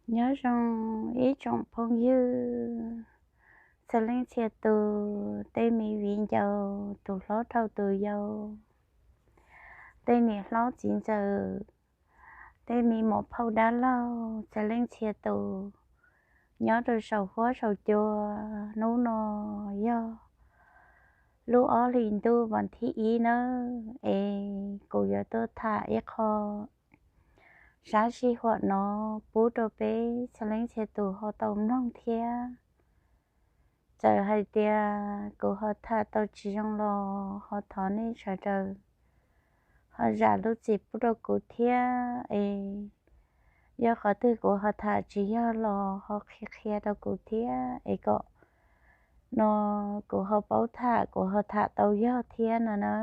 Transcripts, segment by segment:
Nyob zoo ib tsoom phooj ywg txhua leej txhia tus, tej me viv ncaus tus hlob rau tus yau, tej niam hlob txiv ntxawm, tej me muam phauj dab laug txhua leej txhia tus, nyob rau saum huab saum cua. Hnub no yog lub ob hlis ntuj vas thib ib nawb, es kuv yuav tuaj tham ib qho sab sij huam no pub rau peb txhua leej txhia tus ho tau mloog thiab. Txawm hais tias kuv ho tham tau tsis zoo los ho thov nej sawv daws ho zam lub txim pub rau kuv thiab es yog qhov twg kuv ho tham tsis yog los ho qhia qhia rau kuv thiab es kom no kuv ho paub tham, kuv ho tham tau yog thiab no na.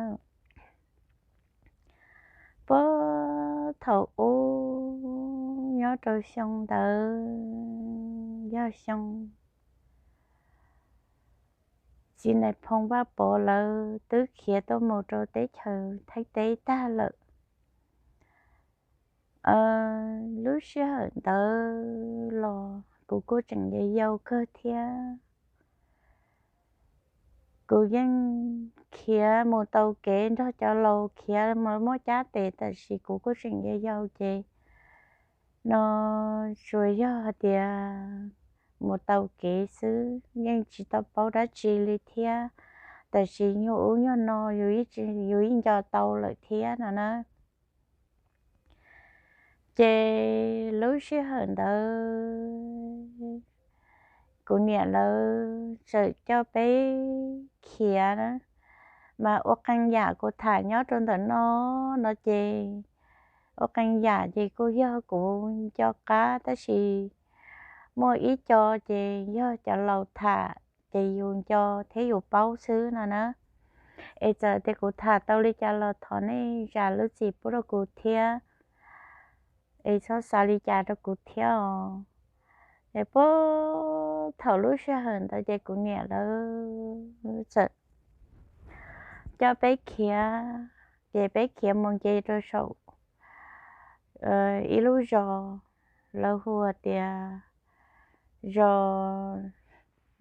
Puag thaum ub nyob rau xyoo ntawd yog xyoo txiv Nais Phoo Vaj Pov lawv twb khiav tuaj mus rau teb chaws Thaib teb tag lawm. Lub sij hawm ntawd los kuv kuj tseem yau yau kawg thiab. Kuv yeej khiav mus tau kev nrog cov laus khiav mus muaj cab tes, tab sis kuv kuj tseem yau yau ces no tsuas yog hais tias mus tau kev xwb, yeej tsis tau paub dab tsi li thiab. Tab sis nyuag ub nyuag no yus yeej nco tau lawm thiab no na. Ces lub sij hawm ntawd kuv niam lawv txawm coj peb khiav na, mas ua qee yam kuv tham nyob rau ntawm no no ces ua qee yam ces kuj yog kuv nco qab, tab sis muaj ib co ces yog cov laus tham ces yus nco thiab yus paub xwb no na. Es txawm tias kuv tham tau li cas los thov nej zam lub txim pub rau kuv thiab, es txhob xav li cas rau kuv thiab os. Es puag thaum lub sij hawm ntawd ces kuv niam lawv txawm coj peb khiav, ces peb khiav mus nce rau saum ib lub zos lawv hu tias zos,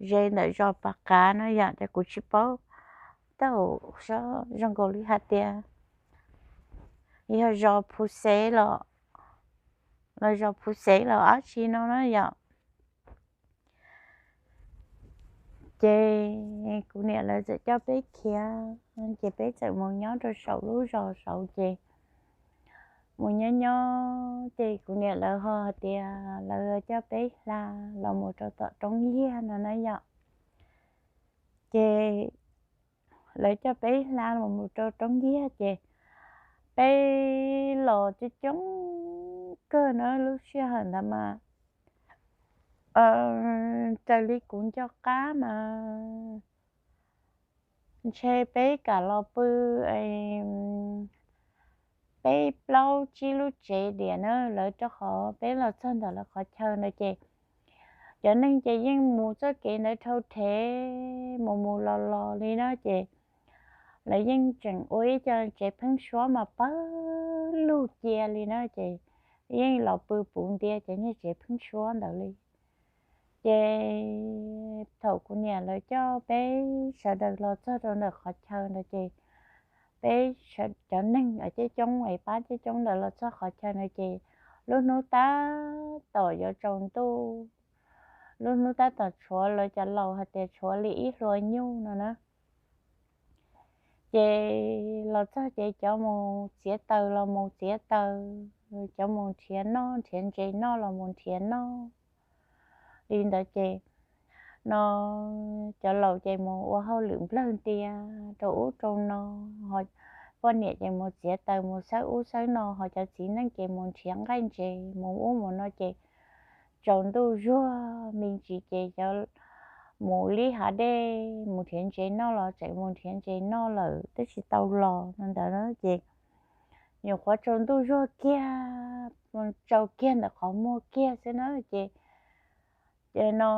ze ntawm zos Pas Qav no yom, ces kuv tsis paub tau zoo nkaus li hais tias yog zos Phu Xev los, los zos Phu Xev los dab tsi no na yom. Ces kuv niam lawv txawm coj peb khiav, ces peb txawm mus nyob rau saum lub zos saud ces mus nyob nyob ces kuv niam lawv ho hais tias lawv coj peb hla los mus rau tom roob yiag no na yom. Ces lawv coj peb hla los mus rau roob yiag ces peb los coob coob kawg na lub sij hawm ntawd mas raws li kuv nco qab mas ntshe peb kam los pw peb plaub tsib lub tsev diam na, lawv rau qhov peb los txog ntawm lawv qhov chaw ntawd ces cov neeg ces yeej mus txoj kev ntawd dhau rhev mus mus los los li na ces lawv yeej tseem ua ib co tsev pheeb suab mas pawg lug cia li na ces yeej los pw puv ntiab cov niag tsev pheeb suab ntawd li. Ces thaum kuv niam lawv coj peb sawv daws los txog rau ntawm qhov chaw ntawd ces peb cov neeg coob coob es pab coob coob ntawd los txog qhov chaw ntawd ces lub hnub tab tom yuav tsaus ntuj, lub hnub tab tom tshuav, lawv cov laus hais tias tshuav li ib hlua nyuj no na. Ces los txog ces cov mus txiav taws los mus txiav taws, cov mus nrhiav noj nrhiav ntses noj los mus nrhiav noj li ntawd ces no cov laus ces mus ua hauj lwm nplawg ntia rau ub rau no, poj niam ces mus txiav taws mus xawb ub xawb no, ho cov txiv neej ces mus nrhiav nqaij ntses mus ub mus no ces tsaus ntuj zuag me ntsis ces cov mus li hav dej mus nrhiav ntses noj los tseem mus nrhiav ntses noj lawm twb tsis tau los no ntawd ces nyuam qhuav tsaus ntuj zuag kiag, tsaus kiag ntawm qhov muag kiag xwb na ces ces no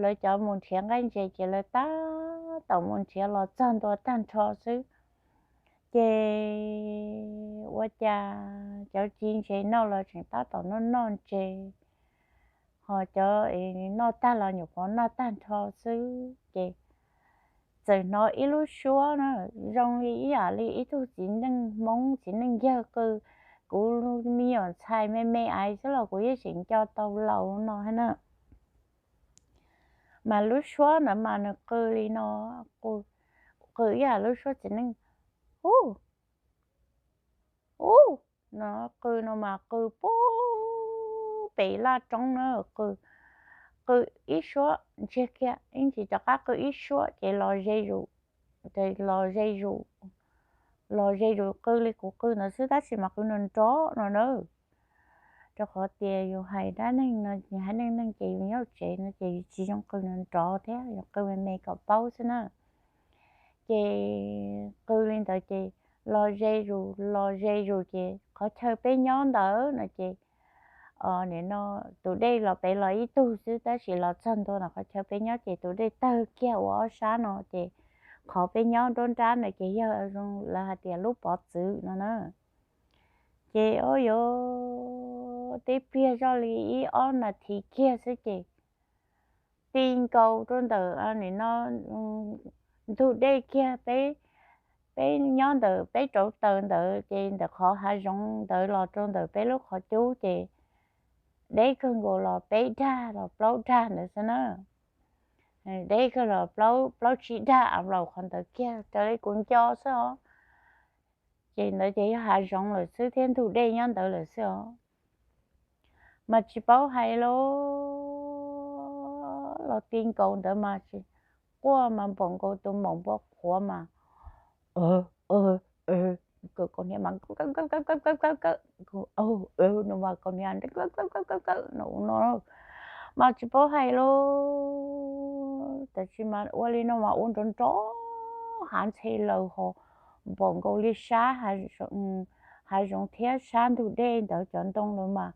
lawv cov mus nrhiav nqaij ntses ces lawv tab tom mus nrhiav los txog ntua tag nrho xwb. Ces ua cas cov txiv ntses noj los tseem tab tom noj noj ntses, qhov cov noj tag los nyuam qhuav noj tag nrho xwb ces txawm hnov ib lub suab na, zoo li ib yam li ib tug txiv neej Hmoob txiv neej yawg qw. Kuv me nyuam ntxhais me me aiv xwb los kuv yeej tseem nco tau laus no na. Mas lub suab ntawd mas nws qw li no, qw ib yam lub suab txiv neej, u, u, no qw no mas qw pub pem laj roob na, qw, qw ib suab ntsiag kiag ib ntsis rov qab qw ib suab ces los ze zus, los ze zus, los ze zus qw li kuv qw ntawd xwb tab sis mas qw nrov nrov no na. Rau qhov tias yus hais dab neeg no, yus hais neej neeg ces yus nyob tsev no ces yus tsis zoo qw nrov nrov thiab, yus qw me me kom paub xwb na. Ces qw li ntawd ces los ze zus los ze zus ces qhov chaw peb nyob ntawd no ces nim no tus dej los pem los ib tug xwb tab sis los txog ntua ntawm qhov chaw peb nyob ces tus dej tawg kiag ua ob sab no ces qhov peb nyob nruab nrab ntawd ces yog zoo lawv hais tias lub pov txwv no na. Ces o yog tib pliag zoj li ib ob nas this kiag xwb ces ti nkaus rau ntawm nim no ntug dej kiag peb, peb nyob ntawm peb rauv taws ntawd ces ntawm qhov hav zoov ntawd los rau ntawm peb lub qhov cub ces deb kawg nkaus los peb dag los plaub dag ntawd xwb na. Deb kawg los plaub tsib dag a laus qhov ntawd kiag raws li kuv nco xwb os. Ces ntawd ces yog hav zoov lawm xwb thiab ntug dej nyob ntawd lawm xwb os. Mas tsis paub hais los, los ti nkaus ntawd mas tsis, quaj mas npaum nkaus tus maum npua qhuav mas, kaus hniav mas, kaus hniav no, mas tsis paub hais los, tab sis mas ua li no mas ua nrov nrov hav ntxhe laws ho npaum nkaus li sab hav zoov thiab sab ntug dej ntawd cov ntoo lawm mas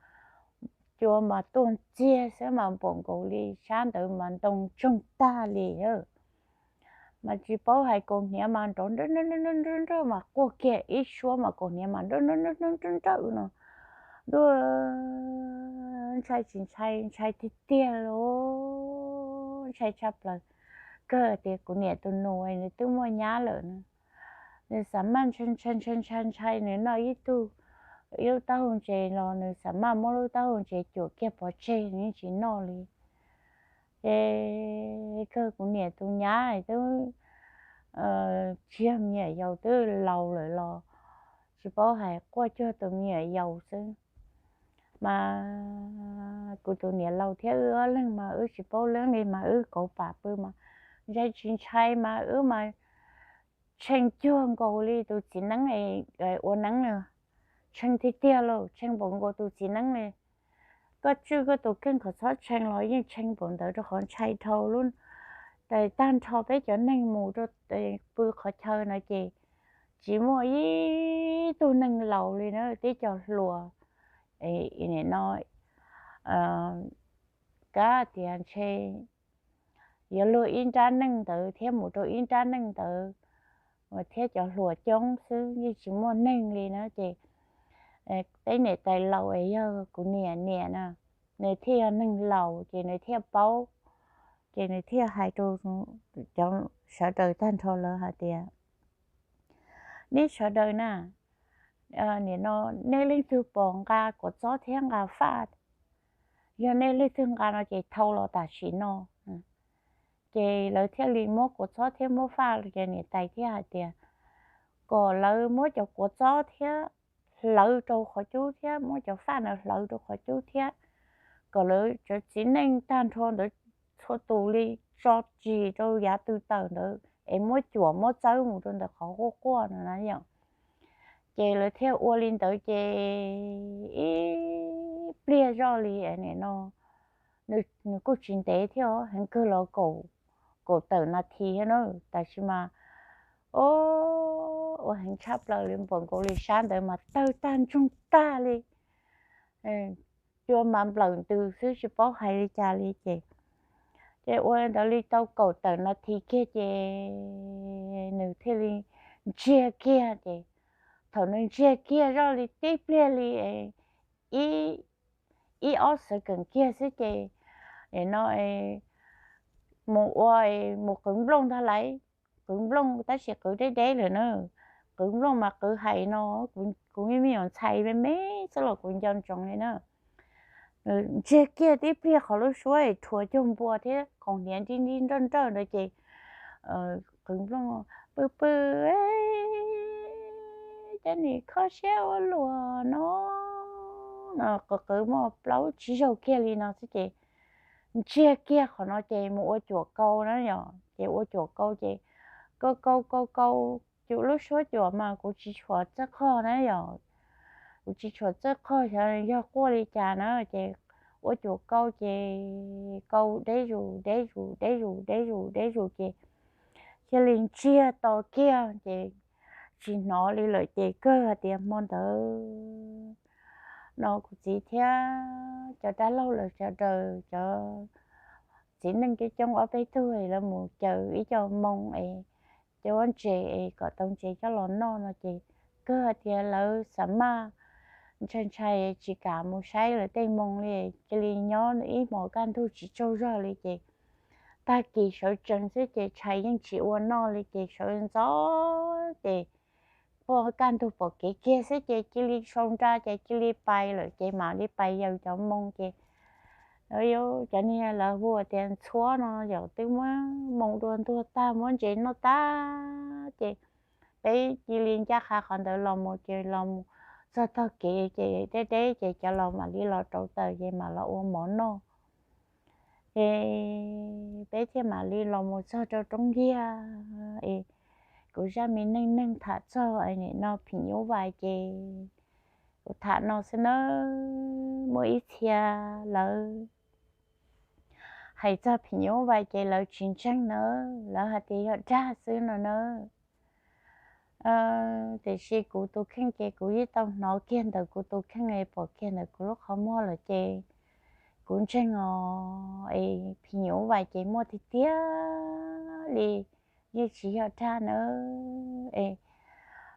cua mas tuaj ntxiag xwb mas npaum nkaus li sab ntawd mas ntoo ntsoog tag li. Mas tsis paub hais kaus hniav mas nrov nrawj nrawj mas quaj kiag ib suab mas kaus hniav mas nrawj nrawj nrawj no. Ntuj, ntshai tsis ntshai, ntshai tiag tiag lauj, ntshai tshaj plaws. Kawg tias kuv niam tus nus nws twb muaj nyab lawm na, nws xav maj ntshai ntshai ntshai ntshai ntshai nws noj ib tug, ib lub taub hau ntses los nws xav maj muab lub taub hau ntses cuam kiag pov tseg nws yeej tsis noj li. Ces kawg kuv niam tus nyab twb tsis yog me nyuam yaus twb laus lawm los tsis paub hais quaj cuag tus me nyuam yaus xwb. Mas kuv tus niam laus thiab wb ob leeg mas wb tsis paub leeb li mas wb kauv pam pw mas ntshai tsis ntshai mas wb mas tshee cuag nkaus li tus txiv neeb ua neeb, tshee tiag tiag lauj, tshee npaum nkaus tus txiv neeb li. Koj tswj koj tus kheej kom txhob tshee los yeej tshee npaum ntawd rau qhov ntshai dhau lub, tag nrho peb cov neeg mus rau pw qhov chaw no ces tsis muaj ib tug neeg laus li na, tib co hluas no kav tias ntshe yuav luag ib nrab neej ntawd thiab mus rau ib nrab neej ntawd thiab cov hluas coob xwb yeej tsis muaj neeg li na. Ces peb niam tais laus es yog kuv niam niam na, nws thiaj yog neeg laus ces nws thiaj paub, ces nws thiaj hais rau cov sawv daws tag nrho lawv hais tias, neb sawv daws na, nim no nej leej twg pom nqa kua txob thiab nqa faj, yog nej leej twg nqa no ces thau los tam sim no. Ces lawv thiaj li muab kua txob thiab muab faj, ces niam tais thiaj hais tias kom lawv muab cov kua txob thiab hlawv rau qhov cub thiab muab cov faj ntawd hlawv rau qhov cub thiab kom lawv cov txiv neej tag nrho ntawd txhua tus li tso tsig rau yav tw tawm ntawd es muab cuam muab txawb mus rau ntawm qhov quaj quaj no na yom. Ces lawv thiaj ua li ntawd ces ib pliag zoj li no nws kuj tsis ntev thiab, heev kawg los kaum tawm nas this na, tab sis mas o ua heev tshaj plaws li, npaum nkaus li sab ntawd mas tawg tag ntsoog tag li, cua mas nplawm ntws xwb tsis paub hais li cas li ces, ces ua ntawd li tau kaum tawm nas this kiag ces nws thiaj li ntsiag kiag ces thaum nws ntsiag kiag zoj li tib pliag li ib ob xev keem kiag xwb ces Es no mus ua mus qwv nplooj ntag lauj. Qwv nplooj tab sis qwv deb deb lawm na. Qwv nplooj mas qwv hais no, kuv me me nyuam ntxhais me me xwb los kuv nco ntsoov li na. Nws ntsiag kiag tib pliag qhov lub suab es rhuav cuag npua thiab khoom hniav nrib nrib nrawj nrawj ntawd ces qwv nplooj pw pw, cov niag kho siab ua luaj no, no qwv qwv muaj plaub tsib zaug kiag li no xwb ces ntsiag kiag qhov no ces mus ua cuam kau na yom. Ces ua cuam kau ces kau kau kau kau, cuam lub suab cuam mas kuv tsis tshuam txawj qhog na yom. Kuv tsis tshuam txawj qhog xyov yog quaj li cas na ces ua cuam kau ces kau deb zus deb zus deb zus deb zus deb zus ces cia li ntsiag to kiag ces tsis hnov li lawm ces kawg hais tias hmo ntawd no kuv txiv thiab cov dab laug lawv sawv daws cov txiv neej coob coob ob peb tug lawv mus caws ib co moo es cov ntses es kom tau ntses coj los noj no ces kawg hais tias lawv xav maj ntshai ntshai tsis kam mus saib lawv tej moo li, cia li nyob ib hmos kaj ntug tsis tsaug zog li ces tag kis sawv tsees xwb ces tshais yeej tsis ua noj li ces sawv ntxov ces pom kaj ntug pom kev kiag xwb ces cia li sau nra ces cia li pais lawm ces mam li pais yaws cov moo ces cov niag lawv hu tias ntxhuab no yom, twb muab moo dua ntuag tag muab ntses noj tag ces peb cia li ncaj qha qhov ntawd los mus ces los mus txog tog kev ces deb deb ces cov laus mam li los rauv taws ces mam los ua mov noj. Ces peb thiaj mam li los mus txog rau roob ntiag es kuv zaj me neej neeg tham txog nim no phim nyuj vais ces kuv tham no xwb nawb. Muaj ib txhia lawv hais txog phim nyuj vais ces lawv tsis ntseeg nawb, lawv hais tias yog dag xwb no nawb. Tiam sis kuv tus kheej ces kuv yeej tau hnov kiag ntawm kuv tus kheej es pom kiag ntawm kuv lub qhov muag lawm ces kuv ntseeg os. Es phim nyuj vais ces muaj tiag tiag li, yeej tsis yog dag nawb. Es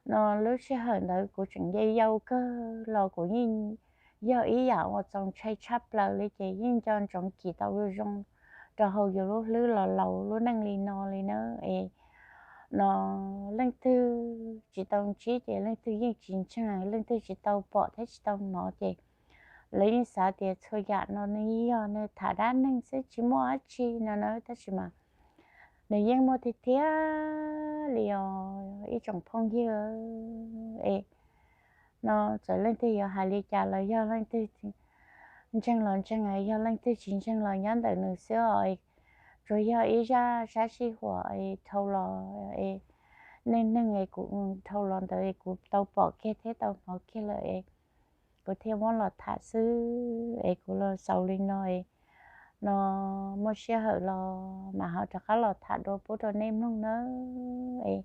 no lub sij hawm ntawd kuv tseem yau yau kawg los kuv yeej yog ib yam uas txaus ntshai tshaj plaws li ces yeej nco ntsoov cim tau zoo zoo rau hauv yus lub hlwb los laus lub neej li no li na. Es no leej twg tsis tau ntsib ces leej twg yeej tsis ntseeg, leej twg tsis tau pom thiab tsis tau hnov ces lawv yeej xav tias txhua yam no nws yog nws tham dab neeg xwb tsis muaj dab tsi no na, tab sis mas nws yeej muaj tiag tiag li os ib tsoom phooj ywg. Es no txawm leej twg yuav hais li cas los yog leej twg ntseeg los ntseeg, yog leej twg tsis ntseeg los nyob ntawm nws xwb os. Tsuas yog ib zaj sab sij huam es dhau los es neej neeg es kuv dhau los ntawd es kuv tau pom kiag thiab tau hnov kiag lawm es kuv thiaj muab los tham xwb es kuv los xaus li no es no muaj sij hawm los mam ho rov qab los tham dua pub rau nej mloog nawb. Es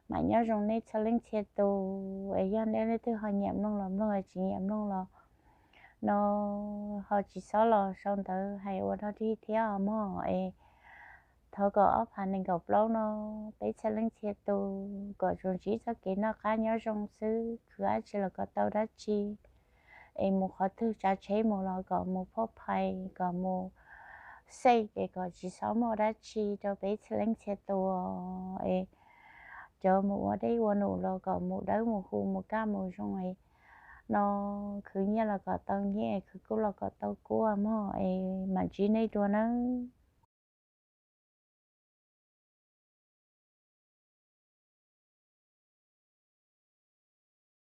mam nyob zoo nej txhua leej txhia tus es yog nej leej twg ho nyiam mloog los mloog, tsis nyiam mloog los no ho tsis txhob los sau ntawv hais ua dog dig thiab os mog. Es thov kom ob phav nees nkaum plaub no peb txhia leej txhia tus kom tsuas ntsib txoj kev noj qab nyob zoo xwb, khwv dab tsi los kom tau dab tsi, es mus qhov twg tsav tsheb mus los kom mus phuaj phais, kom mus safe es kom tsis txhob muaj dab tsi rau peb txhia leej txhia tus es cov mus ua dej ua num los kom mus dawb mus huv mus kaj mus zoo es no khwv nyiaj los kom tau nyiaj, khwv kub los kom tau kub mog. Es mam ntsib nej dua nawb.